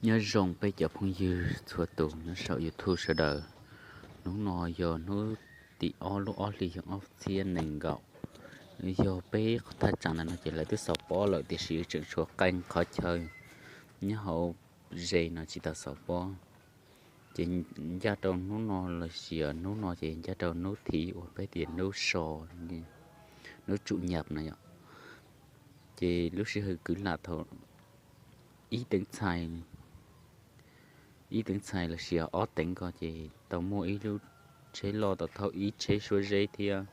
Nyob zoo peb cov phooj ywg txhua tus nyob saum YouTube sawv daws. Hnub no yog hnub tim ob lub ob hlis xyoo ob txhiab nees nkaum, yog peb thaj tsam ntawm no ces lawv twb xaus pob lawm tiam sis tseem tshuav qee qhov chaw nyob hauv ze no tsis tau xaus pob. Ces ncaj rau hnub no los sis hnub no ces ncaj rau hnub thib uas peb tias hnub so, hnub tsum nyam no yom. Ces lub sij hawm kwv lam thaum ib teev txhais, ib teev txhais los sis ob teev ko ces tau muaj ib lub tsheb loj tau thauj ib tsheb suab zeb thiab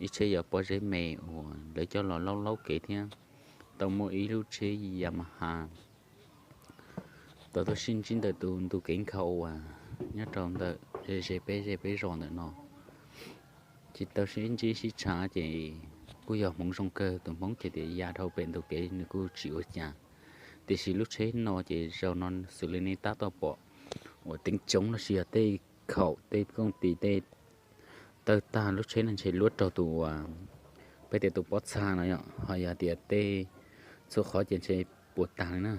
ib tsheb yog pob zeb me uas lawv coj los laub laub kev thiab tau muaj ib lub tsheb Yamaha tau tuaj sib ntsib ntawm tus ntu kev nkhaus uas nyob rau ntawm ze ze peb zej peb zos ntawm no. Ces tau sib ntsib sib tshav ces kuj yog hmoov zoo kawg, tus hmoob ces tias ya dhau pem ntug kev nws kuj tsis ua cas. Tiam sis lub tsheb no ces zaum no xws li nej tab tom pom uas teev tsoov los sis yog tej khaum tej kooj tis tej tawg tag lub tsheb no ntshe luab raug tus uas peb tias tus pob txha no yom, ho yog tias tej txhua qhov ces ntshe puas tag li na.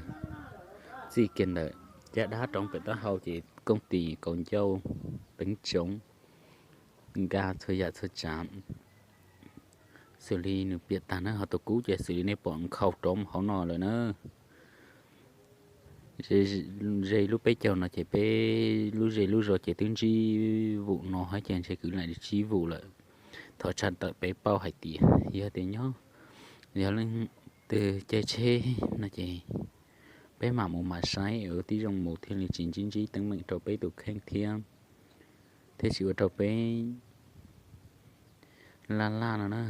Txij kiag ntawm caj dab rau pem taub hau ces kooj tis kaus ncauj teev tsoov nkag txhua yam txhua tsav, xws li nws piam tag na, ho tus kub ces xws li nej pom nkhaus rov hauv no lawm na. Ze lub peb caug no ces peb lub zej lub zos ces twb ntsib vum no hab ces ntshe kwv lam tsib vum lawm. Thov tshaj tawm peb paub hais tias yog tias nyob yog leej twg caij tsheb no ces peb mam mus mam saib ua tib zoo mus thiaj li tsis ntsib ntsib teeb meem rau peb tus kheej thiab, thiab tsis ua rau peb laj laj no na.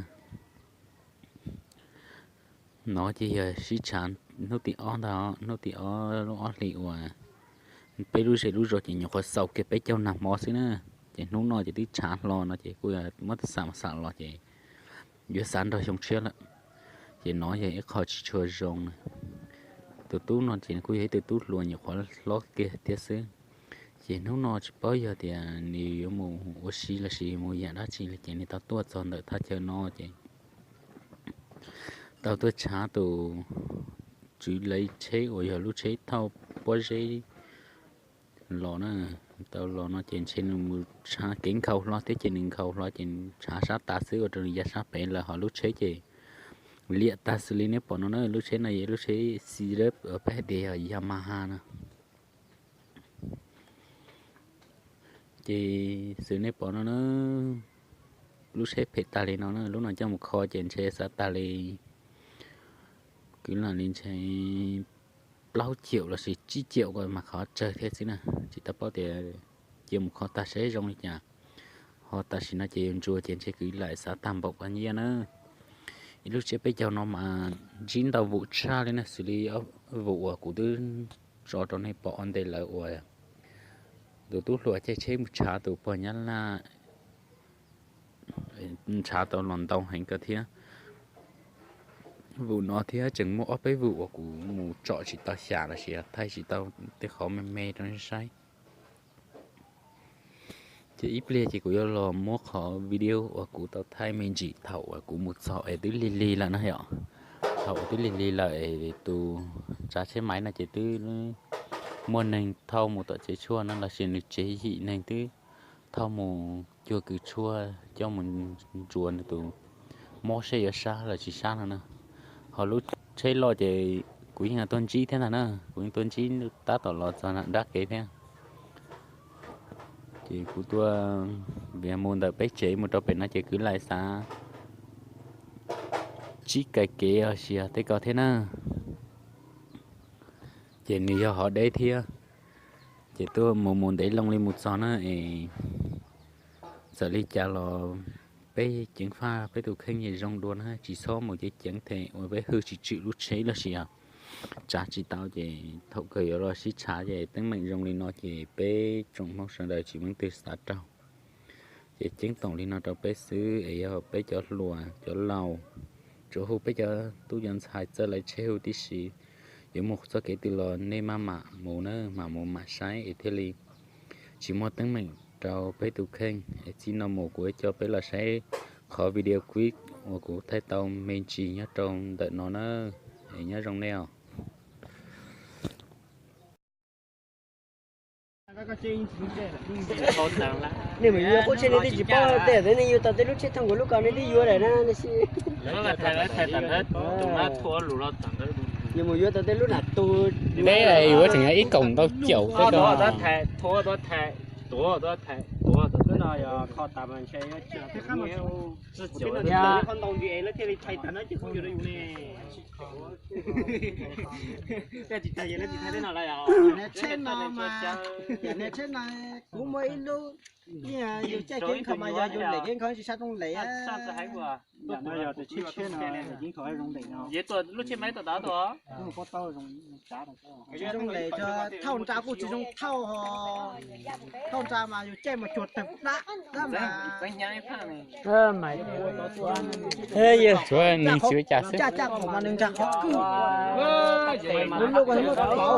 No ces yog sib tshav hnub tim ob ntag, hnub tim ob lub ob hlis uas peb lub zej lub zos ces nyuam qhuav xaus kiag peb caug nag hmo xwb na. Ces hnub no ces twb tshav hlo no ces kuj muab xam xam los ces yuav xav nrog xyoo tshiab lawm. Ces no yog ib qho tsis tshua zoo na. Tus tub no ces kuj yog ib tug tub hluas nyuam qhuav hlob kiag thiab xwb. Ces hnub no tsis paub yog tias nws yuav mus ua si los sis mus yam dab tsi li ces nws tau tuaj txog ntawm thaj chaw no ces tau tuaj tshav tus tswv lawv tsheb uas yog lub tsheb thauj pob zeb los na. Tau los no ces ntshe nws mus tshav kev nkhaus hlo thiab ces nws nkhaus hlo ces tshav sab tas xwb ua rau nws ya sab pem lawm, ho lub tsheb ces liam tag xws li nej pom no na. Lub tsheb no yog lub tsheb Xirab uas peb hais tias yog Yamaha no. Ces xws nej pom no na, lub tsheb phem tag li no na, lub no coj mus kho ces ntshe xav tag li kwv lam li ntshe plaub caum los sis tsib caum ko mas qhov tsawg thiab xwb na. Tsis tau paub tias cia mus kho tag seb zoo li cas. Ho tam sim no ces yuav ntsuas ces ntshe kwv lam xav tag npaum koj nyiaj na. Ib lub tsheb peb caug no mas ntsib ntau vum tshaj li na, xws li vum uas kuv twb tso rau nej pom ua ntej lawm uas tus tub hluas caij tsheb mus tshav tus pog Nyab Laj, tshav tau los ntau heev ko thiab. Vum no thiab tseem muaj ob peb vum uas kuv mus tsom tsis tau xyam los sis thaij tsis tau tej qhov me me rau nej saib. Ces ib pliag ces kuv yuav los muab qhov video uas kuv tau thaij me ntsis thaum uas kuv mus txog es twb lig lig lawm na yom. Thaum uas twb lig lig lawm es tus tsav tsheb maiv no ces twb muaj neeg thauj mus tom tsev tshuaj no los sis nws tsev yim neeg twb thauj mus cuag kws tshuaj coj mus ntsuas nws tus mob seb yuav sab los tsis sab no na. Ho lub tsheb loj ces kuv yeej tuaj ntsib thiab ntag na, kuv yeej tuaj ntsib tab tom los txog nram nrab kev thiab. Ces kuv tuaj vim mus ntawm peb tsev mus rau pem no ces kwv lam xav tsib kais kev los sis tej ko thiab na. Ces nws yog hov deb thiab, ces tuaj mus mus ntev loo li mus txog na es txawm li cas los peb ceev faj peb tus kheej zoo dua na, tsis txhob mus ceev ceev them uas peb hwj tsis tshwm lub tsheb los sis tsav tsis tau ces thaum kawg yuav los sib tshav ces teeb meem zoo li no ces peb tsoom Hmoob sawv daws tsis muaj leej twg xav raug. Ces ceeb toom li no rau peb xwb es yog peb cov hluas cov laus, tsuas hu peb cov tub cov ntxhais txawj lawv tsheb hu tib si. Yuav mus txoj kev twg los nej maj mam mus na, mam mus mam saib es thiaj li tsis muaj teeb meem rau peb tus kheej. Es txij no mus kuv coj peb los saib qhov video clip uas kuv thaij tau me ntsis nyob rau ntawm no na. Es nyob zoo nej os. Nej mus yuav qub tsheb nej twb tsis paub tias nej yuav tau tej lub tsheb thooj nkaus lub ko nej twb yuav lawm na. Yuav mus yuav tau tej lub nam tug. Peb yuav tseem yog ib kaum ntau caum tej ko. Tsheb no mas, yam niag tsheb no kuv muaj ib lub, yus caij kev kho mas yog yus lem kev kho tsis sab rooj lem. Yam no yog tsheb tsheb no, kev kho zoo lem no. Pob tau zoo, zoo lem, thauj ntsa kuj tsis zoo thauj ho. Thauj ntsa mas yus caij mas cuag tawg plab dab mas. Tsuav neeg tsis ua cas xwb. Caj caj qhov mas nws ntsa qhov kwj. Kuv lub ko muab tau,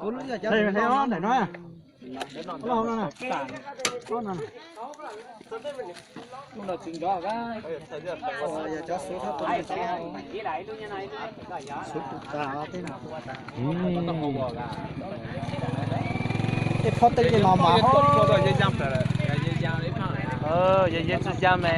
kuv lub yog cov ntawm no. Yog cov xub thab tau, xub tus tas tej no. Tej phob tej no mas yog yog tsis ya me.